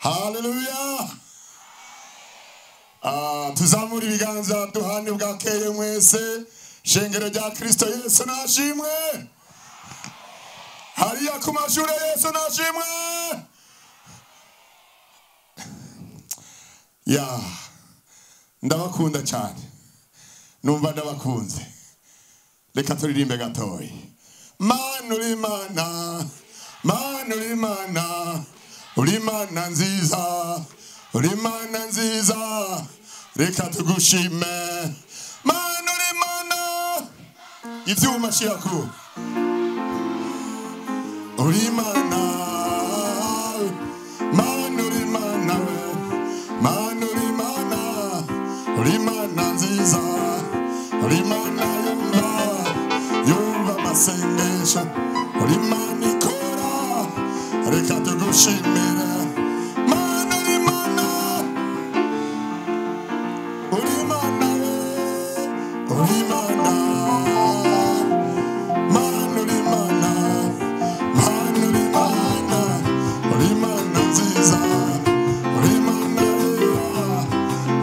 Haleluya. Tuzamura ibiganza duhane bwakeye mwese. Shengero rya Kristo Yesu nashimwe. Hariya ku mashure Yesu nashimwe. Ya, ndabakunda cyane. Numva ndabakunze. Reka turirimbe gatoyi. Mana uri Mana, Mana uri Mana, uri Mana nziza, uri Mana nziza, reka tugushime. Mana uri Mana, ivyuma shirako. Uri Mana, Mana uri Mana, Mana uri Mana, uri Mana nziza, uri Mana yumva, yumva amasengesho, uri Mana ikora, reka tugushimire. Mana uri Mana, uri Mana, uri Mana, Mana uri Mana, Mana uri Mana, uri Mana nziza, uri Mana yera,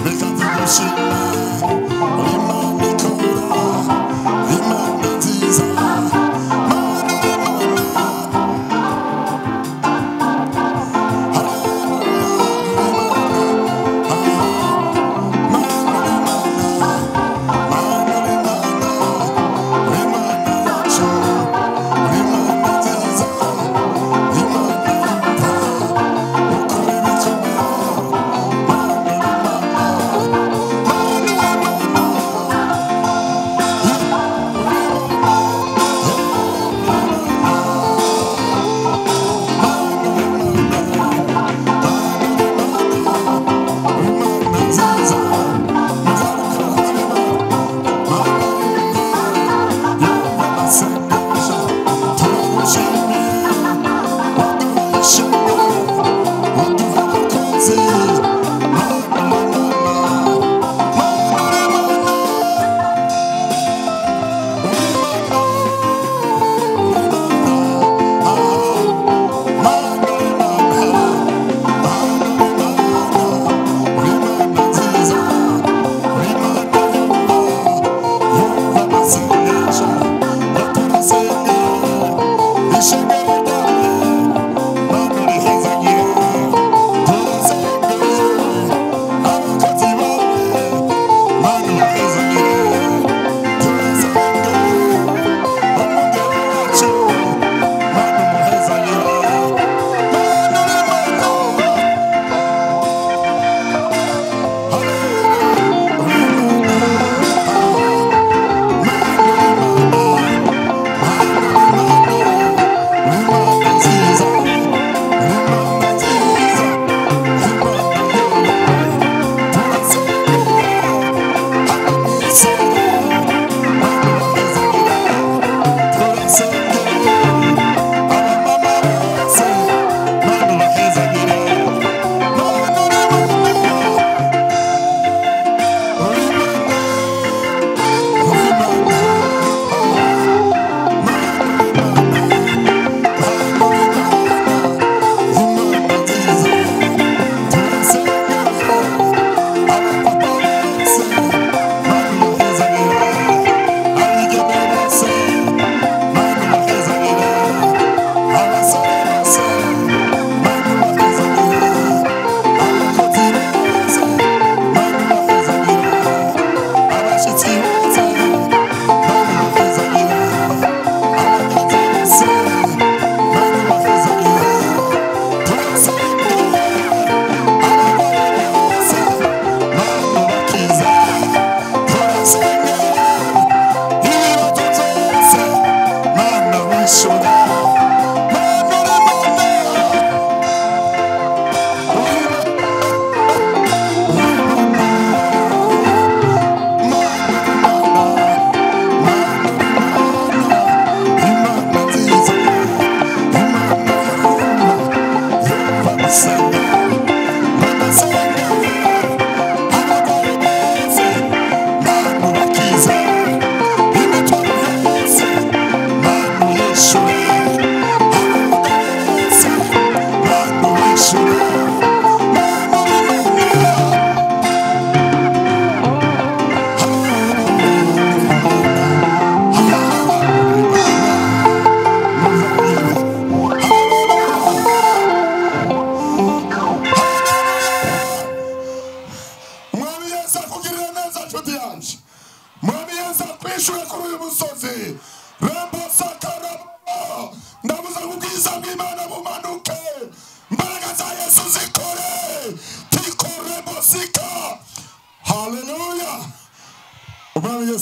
reka tugushime. Uri Mana ikora, uri Mana nziza, Mana uri Mana.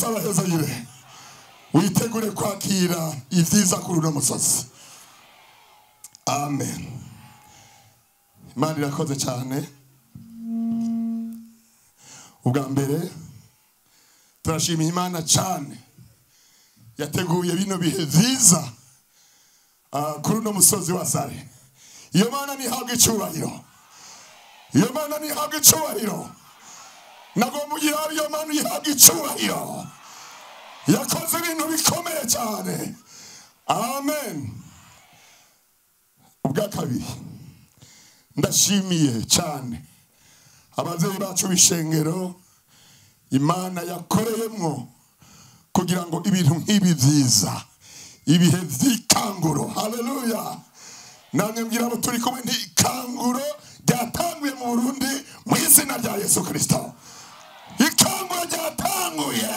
Yesu abahezagire. Witegure kwakira ivyiza kuri uno musozi. Amen. Imana irakoze cyane. Ubwa mbere turashimiye Imana cyane yateguye bino bihe vyiza kuri uno musozi wa Sare. Iyo Mana nihabwa icyubahiro. Iyo Mana nihabwa icyubahiro. Nagomba ugira iyo Mana ihabwa icyubahiro. Yakoze ibintu bikomeye cyane. Amen. Ubwa kabiri ndashimiye cyane abavyeyi bacu b'ishengero Imana yakoreyemwo kugira ngo ibintu nk'ibi vyiza, ibihe vy'ikanguro. Haleluya. Namwe mbwira abo turi kumwe nti ikanguro ryatanguye mu Burundi mu izina rya Yesu Kristo. Ikanguro ryatanguye.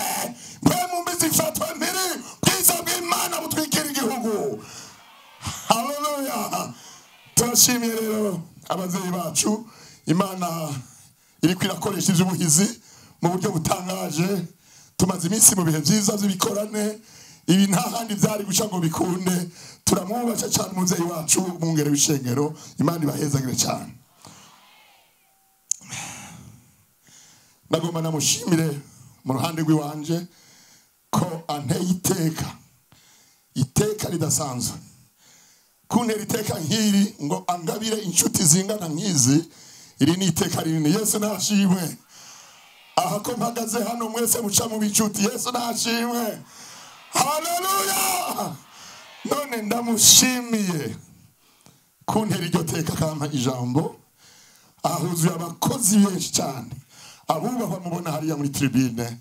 Mwe mumbizi ifatwa mpiri, bwiza bw'Imana butwikira igihugu. Haleluya. Turashimiye rero abavyeyi bacu. Imana iriko irakoresha ivy'ubuhizi mu buryo butangaje. Tumaze iminsi mu bihe vyiza vy'ibikorane, ibi nta handi vyari guca ngo bikunde. Turamwubasha cyane umuvyeyi wacu umwungere w'ishengero. Imana ibahezagire cyane. Nagomba namushimire mu ruhande rw'iwanje ko anteye iteka, iteka ridasanzwe. Kuntera iteka nk'iri ngo angabire inshuti zingana nk'izi, iri ni iteka rinini. Yesu nashimwe. Aha ko mpagaze hano mwese muca mu bicuti. Yesu nashimwe. Haleluya. None ndamushimiye kuntera iryo teka akampa ijambo. Ahuzuye abakozi benshi cyane abubahwa mubona hariya muri tribune.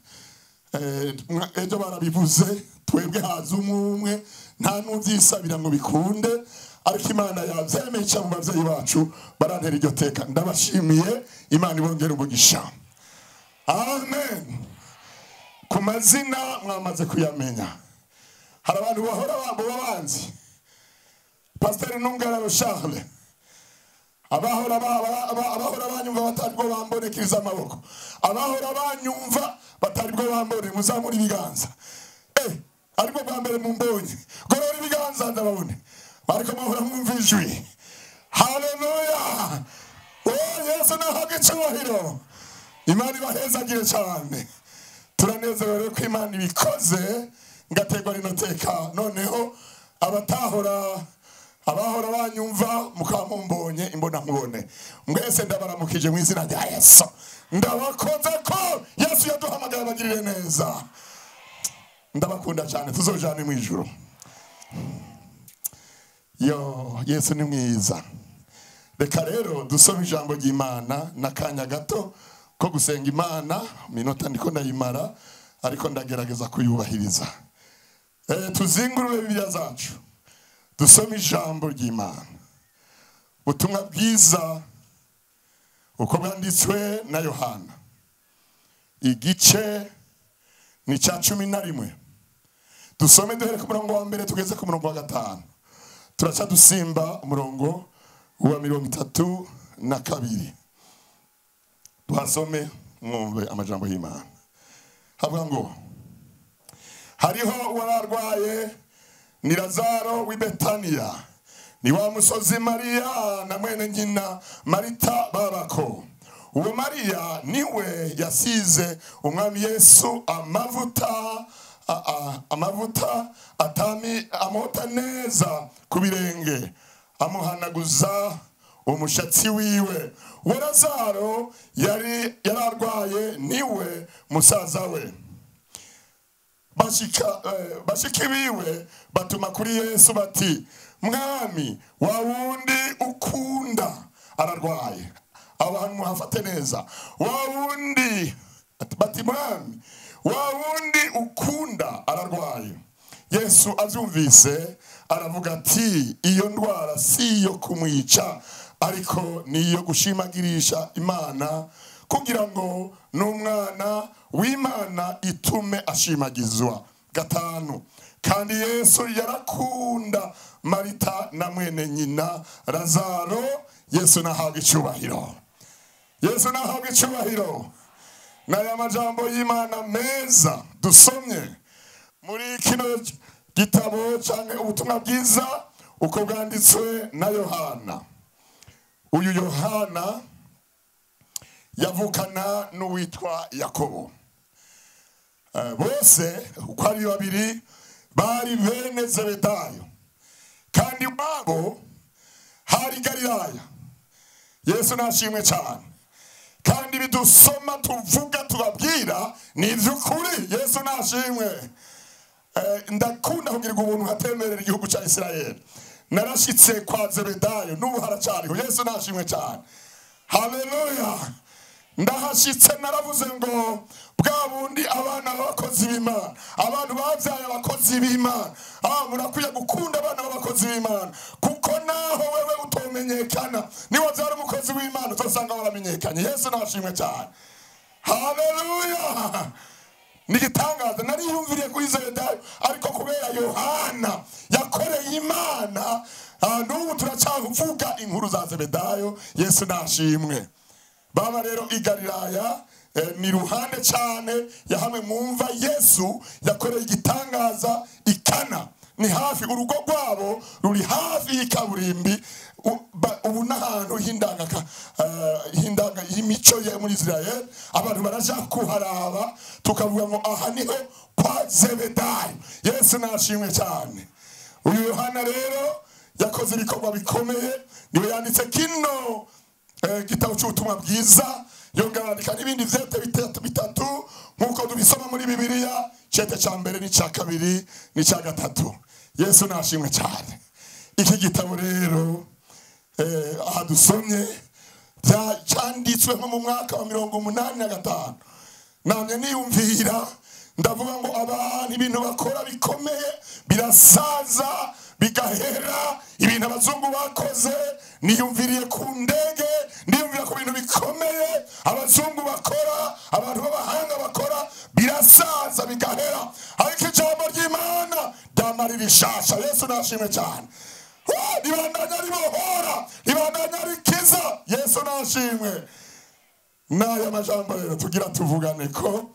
Ejo barabivuze, twebwe haza umwe nta n'uvyisabira ngo bikunde, ariko Imana yavyemeye mu bavyeyi bacu barantera iryo teka. Ndabashimiye, Imana ibongere umugisha. Amen. Ku mazina mwamaze kuyamenya. Hari abantu bahora babanzi. Pastor Nungararo Charles. Abahora banyumva batari bwo bambonekiriza amaboko. Abahora banyumva batari bwo bambone, muzamura ibiganza. Ariko bwa mbere mumbonye. Gorora ibiganza ndababone. Ariko muhora mwumva ijwi. Haleluya. Oh, Yesu nahabwe icyubahiro. Imana ibahezagire cyane. Turanezerewe ko Imana ibikoze ngategwa rino teka. Noneho abatahora abahora banyumva mukamumbonye imbona nkubone. Mwese ndabaramukije mu izina rya Yesu. Ndabakoze ko Yesu yaduhamagaye abagirire neza. Ndabakunda cyane, tuzojana mu ijuru. Yo, Yesu ni mwiza. Reka rero dusome ijambo ry'Imana n'akanya gato ko gusenga Imana. Minota ndiko ndayimara ariko ndagerageza kuyubahiriza. Tuzingurure Bibiliya zacu dusome ijambo ry'Imana. Ubutumwa bwiza uko bwanditswe na Yohana, igice ni cya 11. Dusome duhere ku murongo wa mbere tugeze ku murongo wa 5. Turaca dusimba umurongo wa 32. Tuhasome mwumve amajambo y'Imana. Havuga ngo hariho uwararwaye ni Lazaro w'i Betaniya, ni wa musozi Mariya na mwene nyina Marita babako. Uwo Mariya niwe yasize umwami Yesu amavuta atami amota neza ku birenge, amuhanaguza umushatsi wiwe. Uwo Lazaro yari yararwaye niwe musaza we. Bashiki biwe batuma kuri Yesu bati, Mwami, wa wundi ukunda ararwaye. Abantu muhafate neza. Wa wundi bati, Mwami, wa wundi ukunda ararwaye. Yesu avyumvise aravuga ati, iyo ndwara si iyo kumwica, ariko niyo gushimagirisha Imana, kugira ngo n'umwana w'Imana itume ashimagizwa. 5. Kandi Yesu yarakunda Marita na mwene nyina Lazaro. Yesu nahabwa icyubahiro. Yesu nahabwa icyubahiro. N'aya majambo y'Imana meza Dusomye muri kino gitabo canke ubutumwa bwiza uko bwanditswe na Yohana. Uyu Yohana yavukana n'uwitwa Yakobo. Bose uko ari babiri bari bene Zebedayo, kandi wabo hari Galilaya. Yesu nashimwe cyane. Kandi bidusoma tuvuga tubabwira ni ivy'ukuri. Yesu nashimwe. Ndakunda kugirirwa ubuntu nkatemerera igihugu ca Israel. Narashitse kwa Zebedayo n'ubu haracariho. Yesu nashimwe cyane. Haleluya. Ndahashitse naravuze ngo bwa bundi abana b'abakozi b'Imana, abantu bavyaye abakozi b'Imana, murakwiye gukunda abana b'abakozi b'Imana, kuko naho wewe utomenyekana niba vyari umukozi w'Imana uzosanga waramenyekanye. Yesu nashimwe cyane. Haleluya. Nigitangaza nariyumviriye kuri Zebedayo, ariko kubera Yohana yakoreye Imana, n'ubu turacyavuga inkuru za Zebedayo. Yesu nashimwe. Baba rero i Galilaya ni ruhande cyane ya hamwe mumva Yesu yakoreye igitangaza ikana. Ni hafi, urugo rwabo ruri hafi y'ikaburimbi. Ubu n'ahantu h'indanga y'imico ye muri Israel, abantu baraja kuharaba, tukavuga ngo aha niho kwa Zebedayo. Yesu nashimwe cyane. Uyu Yohana rero yakoze ibikorwa bikomeye, niwe yanditse kino gitabo cy'ubutumwa bwiza, yongera andika n'ibindi vyete bitatu nk'uko tubisoma muri Bibiliya, cete ca mbere n'ica kabiri n'ica gatatu. Yesu nashimwe cyane. Iki gitabo rero aha dusomye cyanditswe nko mu mwaka wa 85. Namye niyumvira ndavuga ngo abantu ibintu bakora bikomeye birasaza bigahera, ibintu abazungu bakoze. Niyumviriye ku ndege, niyumvira ku bintu bikomeye abazungu bakora, abantu b'abahanga bakora, birasaza bigahera, ariko ijambo ry'Imana ryamara rishasha. Yesu nashimwe cyane. Ribandanya ribohora, ribandanya rikiza. Yesu nashimwe. N'aya majambo rero tugira tuvugane ko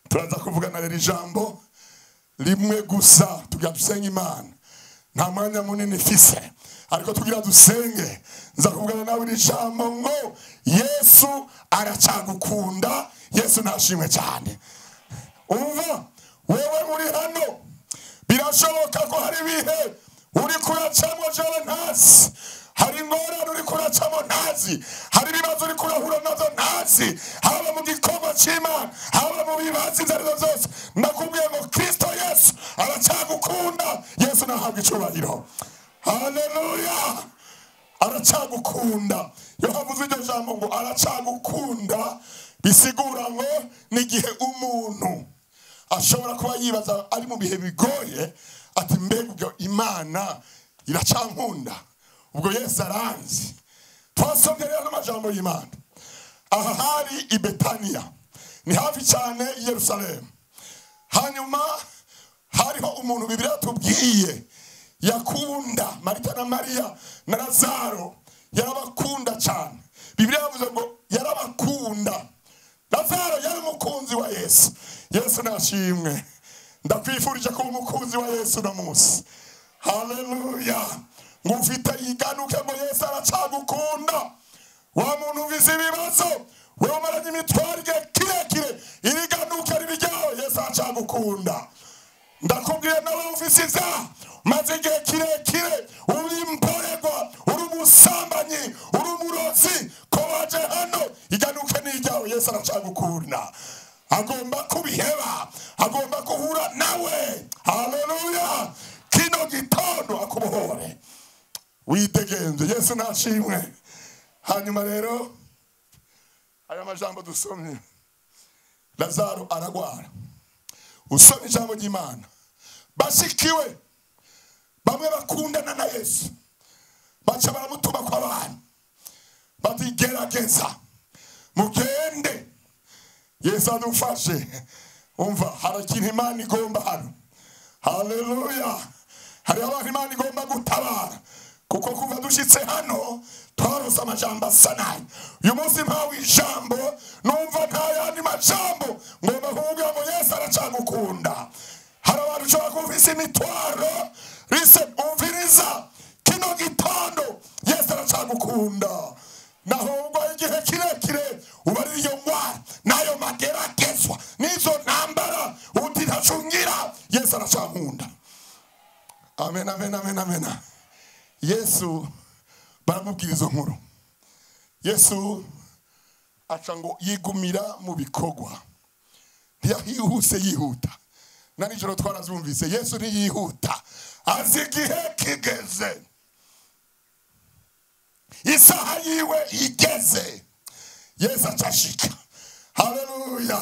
turaza kuvugana rero ijambo rimwe gusa, tugira dusenge Imana. Nta mwanya munini mfise, ariko tugira dusenge. Nza kuvugana nawe iri jambo ngo Yesu aracyagukunda. Yesu nashimwe cyane. Umva wewe uri hano, birashoboka ko hari ibihe uri kuracamo jewe ntazi, hari ingorane uri kuracamo ntazi, hari ibibazo uri kurahura navyo ntazi, haba mu gikorwa c'Imana, haba mu bibazo ivyo arivyo vyose. Ndakubwiye ngo Kristo Yesu aracyagukunda. Yesu nahabwa icubahiro. Haleluya. Aracyagukunda. Iyo havuze iryo jambo ngo aracyagukunda, bisigura ngo n'igihe umuntu ashobora kuba yibaza ari mu bihe bigoye, ati mbega ubwo Imana iracankunda, ubwo Yesu aranzi. Twasomye rero n'amajambo y'Imana. Aha hari i Betaniya, ni hafi cyane i Yerusalemu. Hanyuma hariho umuntu Bibiliya tubwiye yakunda Marita na Mariya na Lazaro, yarabakunda cyane. Bibiliya yavuze ngo yarabakunda. Lazaro yari umukunzi wa Yesu. Yesu nashimwe. Ndakwifurije kuba umukunzi wa Yesu no munsi. Haleluya. Ngufite yiganuke ngo Yesu aracagukunda. Wa muntu ufise ibibazo, wewe umaranye imitwaro igihe kirekire, iriganuke ribijyaho, Yesu aracagukunda. Ndakubwiye nawe ufise ivyaha, maze igihe kirekire uri imborerwa, uri umusambanyi, uri umurozi, ko waje hano, iganuke n'iryawe, Yesu aracagukunda. Agomba kubiheba, agomba guhura nawe. Haleluya. Kino gitondo akubohore, witegenze. Yesu nashimwe. Hanyuma rero aya majambo dusomye, Lazaro aragwara. Usomye ijambo ry'Imana, bashikiwe bamwe bakundana na Yesu baca baramutuma kwa bantu bati gerageza mugende Yesu adufashe. Umva hari ikintu Imana igomba hano. Haleluya. Hari abantu Imana igomba gutabara. Kuko kuva dushitse hano twarose amajambo asa nayo. Uyu munsi mpawe ijambo numva nta yandi majambo ngomba kuvuga ngo Yesu aracagukunda. Hari abantu ushobora kumvisa imitwaro, listen, umviriza kino gitondo Yesu aracagukunda. Naho ubwo igihe kirekire uba ari iyo ngwara nayo mageragezwa n'izo ntambara uti ntacungira, Yesu aracankunda. Amen, amen, amen, amen. Yesu baramubwira izo nkuru. Yesu aca ngo yigumira mu bikorwa, ntiyahihuse yihuta. Na nijoro twarazumvise, Yesu ntiyihuta, azi igihe kigeze, isaha yiwe igeze, Yesu acashika. Haleluya.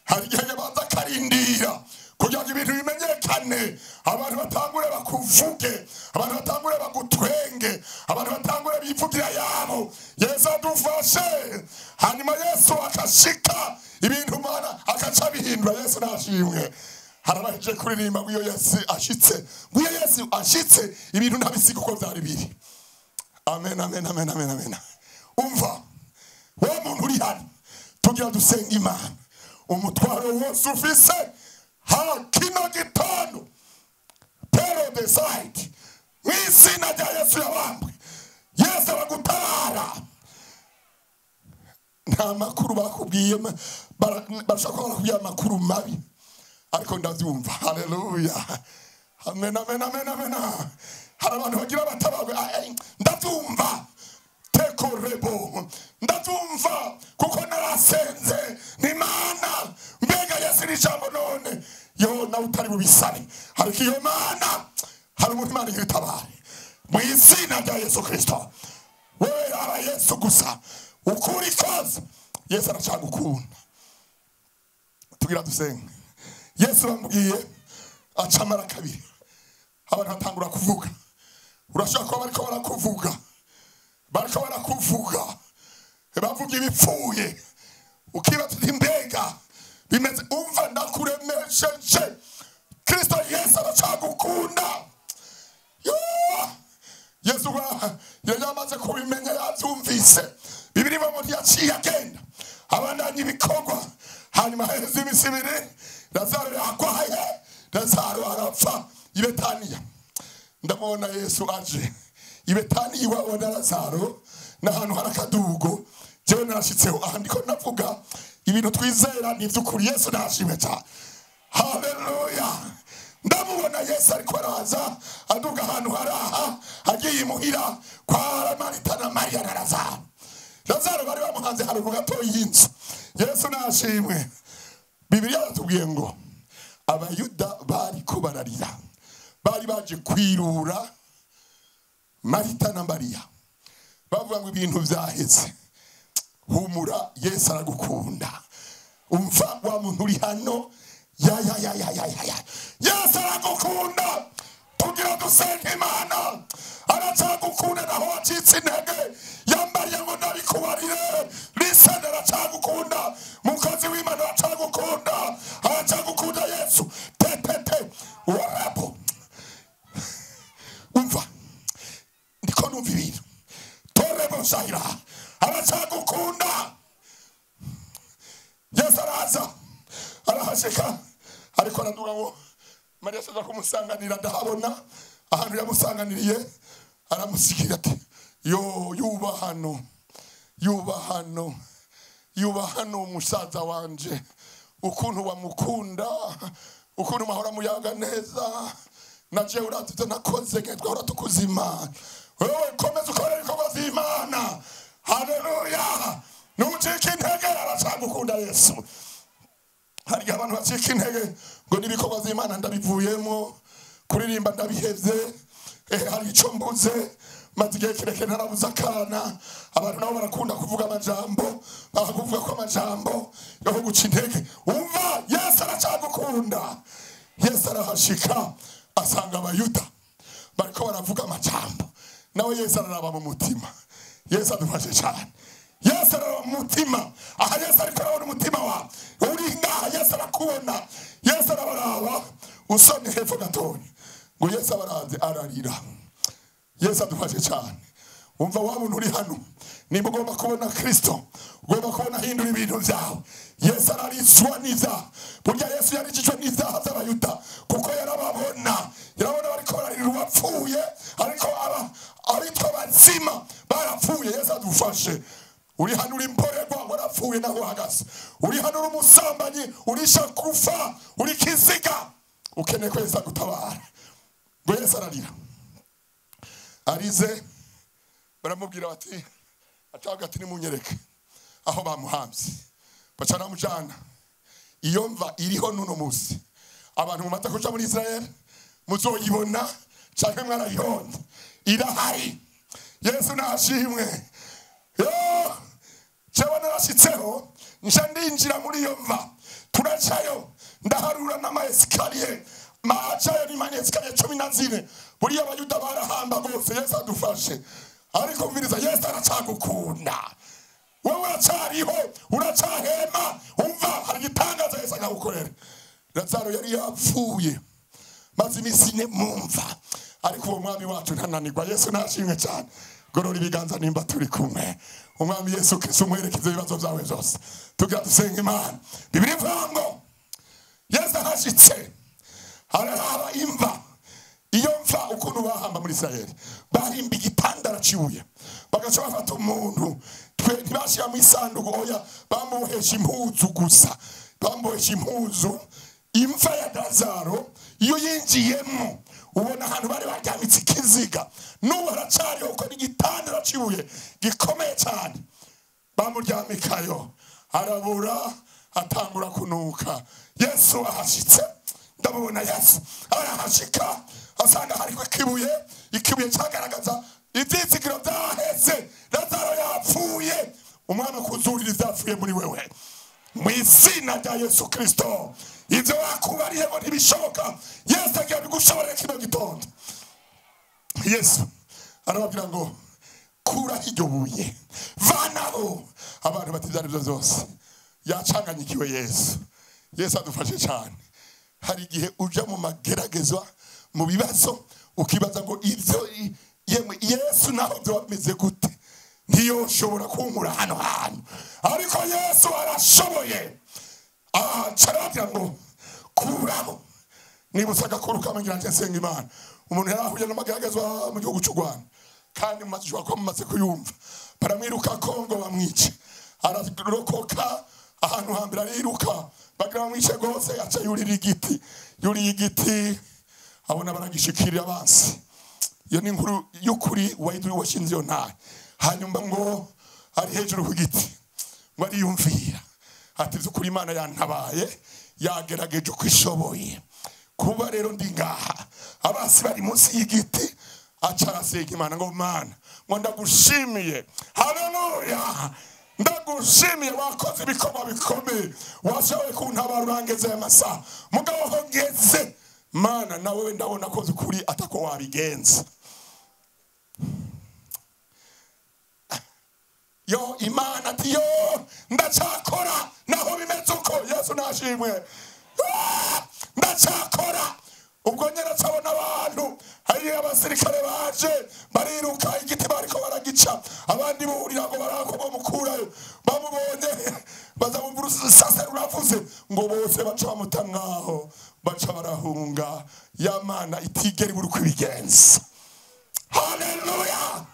Hari igihe yabanza akarindira kugira ngo ibintu bimenyekane, abantu batangure bakuvuge, abantu batangure bagutwenge, abantu batangure bivugira yabo. Yesu adufashe. Hanyuma Yesu akashika ibintu mana akaca bihindura. Yesu nashimwe. Harabahije kuririmba ngo iyo Yesu ashitse, ngo iyo Yesu ashitse ibintu ntabisiga uko byari biri. Amen, amen, amen, amen, amen. Umva wa muntu uri hano, tugira dusenga Imana umutwaro wose ufise ha kino gitondo, pero decide mu izina rya Yesu yabambwe, Yesu aragutabara. Nta makuru bakubwiye, barashaka ko barakubwiye amakuru mabi, ariko ndabyumva. Haleluya, amen, amen, amen, amen. Hari abantu bagira batabagwe, ndabyumva tekorebo, ndabyumva kuko narasenze n'Imana. Mbega Yesu ni ijambo none yo nawe utari bubisabe, ariko iyo Mana hari umuntu Imana itabare mu izina rya Yesu Kristo. Wewe aba Yesu gusa ukuri kose, Yesu aracagukunda. Tugira dusenge. Yesu bamubwiye acamara kabiri, abantu batangura kuvuga. Urashaka kuba bariko barakuvuga, bariko barakuvuga, bavuga ibipfuye, ukibaza uti mbega bimeze. Umva ndakuremesheje, Kristo Yesu aracagukunda. Yesu yari yamaze kubimenya, yabyumvise. Bibiri ngo yaciye agenda abandanya ibikorwa. Hanyuma haheze iminsi ibiri, Lazaro yagwaye, Lazaro arapfa i Betaniya. Ndamubona Yesu aje i Betaniya iwabo na Lazaro, n'ahantu hari akadugo. Jewe narashitseho aha, ndiko ndavuga ibintu twizera ni ivy'ukuri. Yesu nashimwe cyane. Haleluya. Ndamubona Yesu ariko araza aduga ahantu haraha, agiye imuhira kwa Marita na Mariya na Lazaro. Lazaro bari bamuhanze haruguru gato y'inzu. Yesu nashimwe. Bibiliya yatubwiye ngo Abayuda bari kubararira, bari baje kwirura Marita na Mariya, bavuga ngo ibintu vyaheze. Humura, Yesu aragukunda. Umva wa muntu uri hano, ya ya ya ya ya ya, Yesu aragukunda. Tugira dusenge Imana, aracagukunda naho wacitse intege. Yambariye ngo ndabikubarire, listen, aracagukunda. Mukozi w'Imana aracagukunda, aracagukunda Yesu. Te te te warapo. Umva ndiko numva ibintu torebo shahira, aracagukunda. Yesu araza arahashika, ariko araduga ngo Mariya aza kumusanganira. Ndahabona ahantu yamusanganiriye, aramusigira ati yo yuba hano, yuba hano, yuba hano umusaza wanje, ukuntu wamukunda, ukuntu mahora muyaga neza, naje uratutse nakoze ngetwa utukuzima. Wewe komeza ukore ibikorwa vy'Imana. Haleluya. Nucika intege, aracagukunda Yesu. Hari abantu bacika intege ngo n'ibikorwa vy'Imana ndabivuyemo, kuririmba ndabihevye, hari ico mbuze, maze igihe kirekire narabuze akana. Abantu nabo barakunda kuvuga amajambo, bakakuvuga ko amajambo yo guca intege. Umva Yesu aracagukunda. Yesu arahashika asanga Abayuda bariko baravuga amajambo, nawe Yesu araraba mu mutima. Yesu adufashe cyane. Yesu araraba mu mutima. Aha Yesu ariko arabona umutima wawe uri ngaha. Yesu arakubona. Yesu arabaraba usomye hepfo gatonya ngo Yesu abaravye ararira. Yesu adufashe cyane. Umva wa muntu uri hano, nimba ugomba kubona Kristo, ugomba kubona ahindura ibintu byawe. Yesu ararizwa n'ibyaha. Burya Yesu yarijijwe n'ibyaha by'Abayuda, kuko yarababona, yarabona bariko bararira uwapfuye, ariko abitwa bazima barapfuye. Yesu adufashe. Uri hano uri mborerwa, warapfuye naho uhagaze. Uri hano uri umusambanyi, urisha kufa, uri kiziga, ukeneye ko Yesu agutabara. Ngo Yesu ararira, arize, baramubwira bati, acavuga ati nimunyereke aho bamuhambye. Baca baramujana. Iyo mva iriho n'uno munsi, abantu mumaze kuja muri Israel muzoyibona canke mwarayibonye, irahari. Yesu nashimwe. Jewe narashitseho, nca ndinjira muri iyo mva, turacayo, ndaharura n'amaesikariye, macayo ni maesikariye 14. Buriya Abayuda barahamba rwose. Yesu adufashe. Ariko umviriza, Yesu aracagukunda, wowe uracariho, uracahema. Umva, hari igitangaza Yesu akagukorera. Lazaro yari yapfuye maze iminsi ine mumva, ariko uwo mwami wacu ntananirwa. Yesu nashimwe cyane. Gorora ibiganza nimba turi kumwe. Umwami Yesu Kristo umwerekeze ibibazo byawe byose. Tugira dusenga Imana. Bibiri ivuga ngo Yesu ahashitse araraba imva. Iyo mva ukuntu bahamba muri Israel, bahimba igitandara cibuye, bagaca bafata umuntu, twe ntibashira mu isanduku, oya, bamuhesha impuzu gusa, bamuhesha impuzu. Imva ya Lazaro iyo yinjiyemo ubona ahantu bari baryamitse ikiziga, n'ubu haracariho kuko ni igitandara cibuye gikomeye cyane. Bamuryamikayo, arabura, atangura kunuka. Yesu ahashitse, ndamubona Yesu arahashika, asanga hariko ikibuye, ikibuye cyagaragaza ibyizigiro byaheze. Lazaro yapfuye. Umwana kuzurira ivyapfuye muri wewe mu izina rya Yesu Kristo. Ivyo wakubariye ngo ntibishoboka, Yesu agiye bigushoborera kino gitondo. Yesu arababwira ngo kura iryo buye, vanaho. Abantu bati ibyo aribyo byose yacanganyikiwe Yesu. Yesu adufashe cyane. Hari igihe uja mu mageragezwa, mu bibazo, ukibaza ngo ivyo yemwe Yesu naho byo bimeze gute, ntiyoshobora kunkura hano hantu, ariko Yesu arashoboye. Arababwira ngo kuraho. Niba usanga kuru kamwe ngira nsenga Imana. Umuntu yarahuye n'amageragezwa mu gihugu cy'u Rwanda, kandi mumaze kuba mumaze kuyumva, baramwiruka Kongo bamwice, ararokoka. Ahantu hambere ariruka, bagira bamwice rwose, aca yurira igiti, yuriye igiti abona baragishikirira abansi. Iyo ni inkuru y'ukuri, wahita washinze iyo ntare. Hanyuma ngo ari hejuru ku giti, ngo ariyumvira ati by'ukuri Imana yantabaye, yagerageje uko ishoboye, kuba rero ndi ngaha abasi bari munsi y'igiti. Aca arasenga Imana ngo Mana, ngo ndagushimiye, haleluya, ndagushimiye, wakoze ibikorwa bikomeye, washoboye kuntabara urangeze aya masaha, mugabo aho ngeze Mana nawe ndabona ko ukuri atako wabigenza. Yo Imana ati yo ndacakora naho bimeze uko. Yesu nashimwe. Ndacakora. Ubwo nyine acabona abantu, hari abasirikare baje bariruka, igiti bariko baragica, abandi burira ngo barako bamukurayo. Bamubonye baza bumva urusase ruravuze, ngo bose baca bamuta ngaho, baca barahunga. Ya Mana itigera ibura uko ibigenza. Haleluya.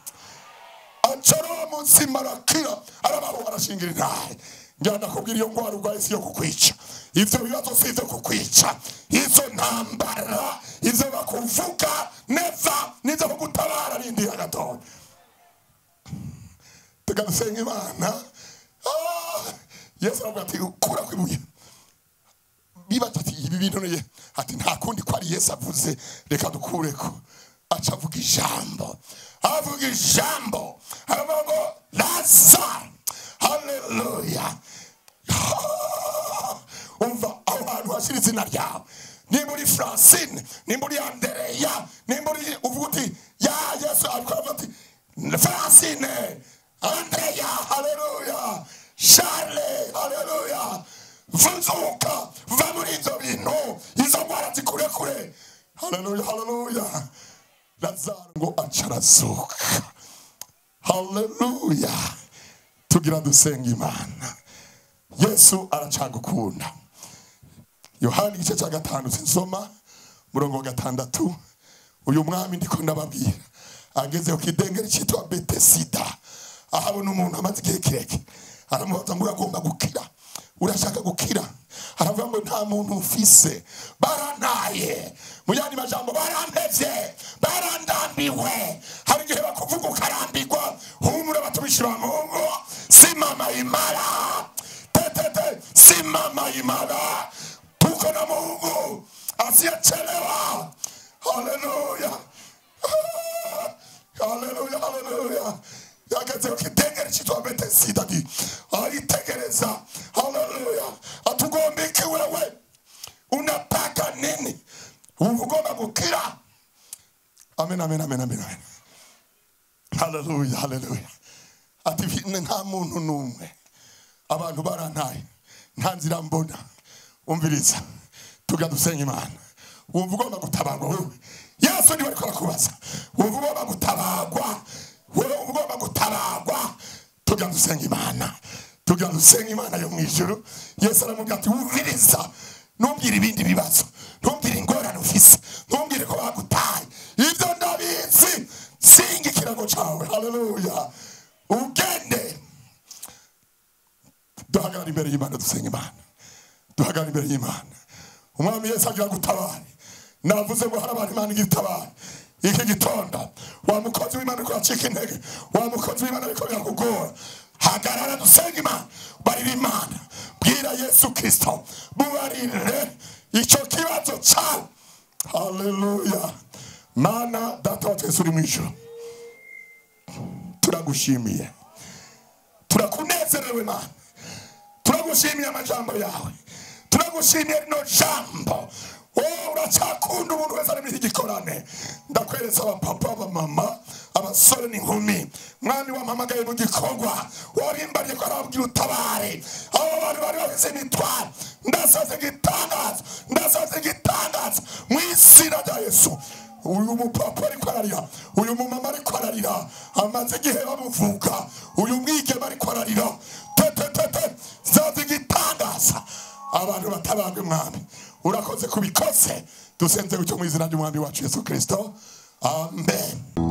Acaro munsi arakira, arabaho, arashingira intahe. Njya ndakubwira, iyo ngwara urwaye si iyo kukwica, ivyo bibazo si ivyo kukwica, izo ntambara, ivyo bakuvuga neza nivyo kugutabara. Rindira gatoya, tugasenga Imana. Yesu aravuga ati kura kwibuye. Bibaza ati ibi bintu niye, ati nta kundi ko ari Yesu avuze, reka dukureko. Aca avuga ijambo, avuga ijambo, aravuga ngo Lazaro, haleluya. Umva, aho hantu hashyira izina ryawe, nimba uri Francine, nimba uri Andereya, nimba uri, uvuga uti ya Yesu ariko aravuga ati Francine, Andreya, haleluya, Charles, haleluya, vuzuka, va muri ibyo bintu, izo ndwara zikurekure. Haleluya, haleluya. Lazaro ngo acarazuka. Haleluya. Tugira dusenga Imana. Yesu aracagukunda. Yohana igice cya 5 sinsoma murongo wa 6. Uyu mwami ndiko ndababwira ageze ku kidengeri cyitwa Betesida, ahabona umuntu amaze igihe kirekire, aramubaza ngo uragomba gukira, urashaka gukira? Aravuga ngo nta muntu ufise, barantaye, mu yandi majambo barantevye, barandambiwe. Hari igihe bakuvuga ukarambirwa. Humura batumishi ba Mungu, simama imara, tetete, simama imara, tuko na Mungu asiyechelewa. Haleluya, haleluya, haleluya. Yageze ku kidengeri cyitwa Betesida aritegereza. Haleluya. Atugomba iki wewe? Unataka nini? Ugomba gukira. Amen, amen, amen, amen. Haleluya, haleluya. Ati nta muntu n'umwe, abantu barantaye, nta nzira mbona. Umviriza, tuga dusenga Imana. Wumva ugomba gutabarwa wewe. Yesu niwe ariko arakubaza. Wumva ugomba gutabarwa, wewe ugomba gutabarwa. Tuga dusenga Imana, tuga dusenga Imana yo mu ijuru. Yesu aramubwira ati wumviriza, ntumbwire ibindi bibazo, ntumbwire ingorane ufise, ntumbwire ko bagutaye, ibyo ndabizi, singa ikirago cyawe. Haleluya. Ugende. Duhagarare imbere y'Imana dusenga Imana, duhagarare imbere y'Imana. Umwami Yesu agira gutabara. Navuze ngo hari abantu Imana igitabara iki gitondo. Wa mukozi w'Imana ariko acika intege, wa mukozi w'Imana ariko birakugora, hagarara dusenga Imana, barira Imana, bwira Yesu Kristo, mubarire icyo kibazo cyawe. Haleluya. Mana Data wa twese uri mu ijuru, turagushimiye, turakunezerewe Mana, turagushimiye amajambo yawe, turagushimiye rino jambo. Oh, uracakunda umuntu wese ari muri iki gikorane. Ndakweretse abapapa, abamama, abasore n'inkumi. Mwami wampamagaye mu gikorwa, warimbariye ko arabwira utabare abo bantu bari bafise imitwaro. Ndasaze igitangaza, ndasaze igitangaza mu izina rya Yesu. Uyu mupapa ariko ararira, uyu mumama ariko ararira, amaze igihe bamuvuga, uyu mwigeme ariko ararira, tetetete, zaze igitangaza, abantu batabagwe. Mwami urakoze kubikose, dusenze gutyo mu izina ry'Umwami wacu Yesu Kristo, amen.